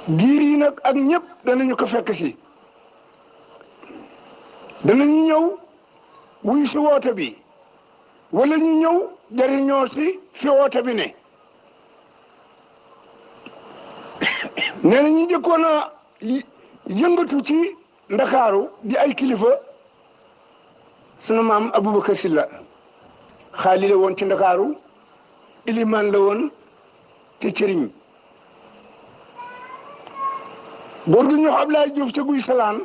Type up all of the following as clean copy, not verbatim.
giir yi nag ak ñëpp danañu ko fekk si danañu ñëw wuy si woote bi wala ñu ñëw jariñoo si fi woote bi ne nee na ñu jëkkoon a yëngatu ci ndakaaru di ay kilifa sunu maam Aboubacar Sylla xaali la woon ci ndakaaru ilimaan la woon te cëriñ góor gi ñu wax Ablaye Diouf ca Guy Salaan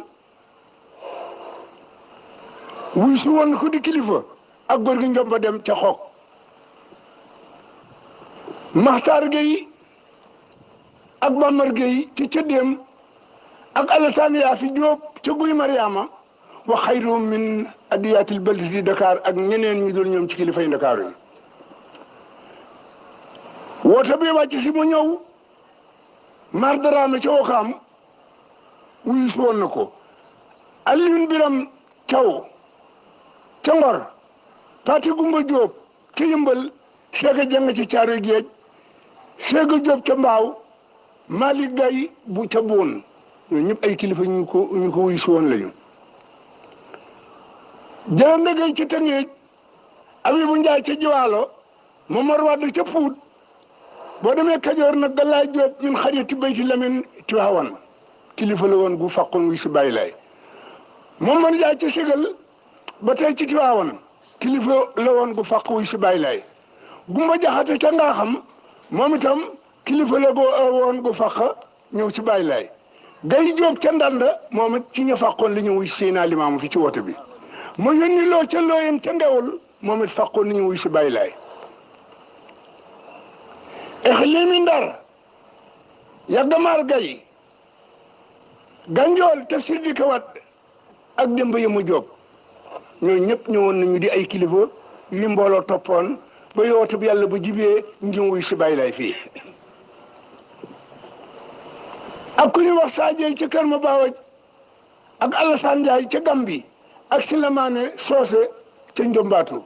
wuy si woon ko di kilifa ak góor gi Njomba Dem ca Xog Maxtaar Gueye ak Bamar Gueye ci Cëddeem ak Alassane Yaafi Jóob ca Guy Mariama wa xayruhum min adiyaatil baldi Dakar ak ñeneen ñi doon ñoom ci kilifay Dakar yi woote bi wàcc si mu ñëw Mar Daraame ca Wakaam wuyu si woon na ko Alioune Biram Thiaw ca Ngor Pati Gumba Jóob ca Yëmbal Seega Jeng ci Caaroy Géej Seega Jóob ca Mbaaw Malick Gaye bu ca Boon ñooñu ñëpp ay kilifa ñu ko wuyu si woon lañu Jërënde Gay ci Tëngéej Abibu Njaay ca Jiwaalo Momar Wade ca Puut boo demee Kajoor nag Galaay Jóob min xariti Bayti Lamin Tiwaawan kilifa la woon gu fàqoon wuy si Baay Laay Momar Njaay ca Ségal ba tey ci Tiwaawan kilifa la woon gu fàq wuy si Baay Laay Gumba Jaxate ca Ngaaxam moom itam kilifa la woon gu fàq ñëw ci Baay Laay Gay Jóob ca Ndanda moom it ci ña fàqoon li ñu wuy si Seydina Limaamu fi ci woote bi mu yónni loo ca Looyeen ca Ngewul moom it fàqoon li ñu wuy si Baay Laay Exlimi Ndar Yaggamar Gay Ganjool te Sidiki Wat ak Demba Yemu Jóob ñooñu ñëpp ñëwoon nañu di ay kilifa yu mbooloo toppoon ba yoote bi yàlla bu jibee ñu wuy si Baay Laay fii ak ku ñu wax Sadio ca Kër Mabawaj ak Alassane Ndiaye ca Gambi ak Silamaane Soose ca Njombaatu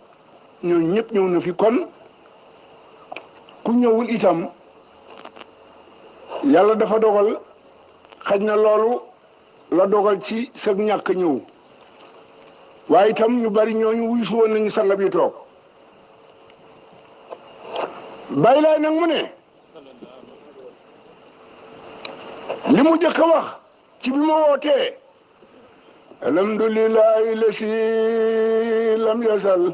ñooñu ñëpp ñëw na fi kon ku ñëwul itam yàlla dafa dogal xaj na loolu la dogal ci sa ñàkk ñëw waaye itam ñu bari ñooñu wuy si woon nañu sanga bi toog Baay Laay nag mu ne li mu jëkk a wax ci bi ma wootee alhamdulillahi la si lam yasal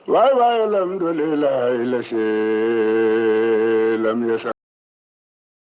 waay alhamdulillahi la si lam yasal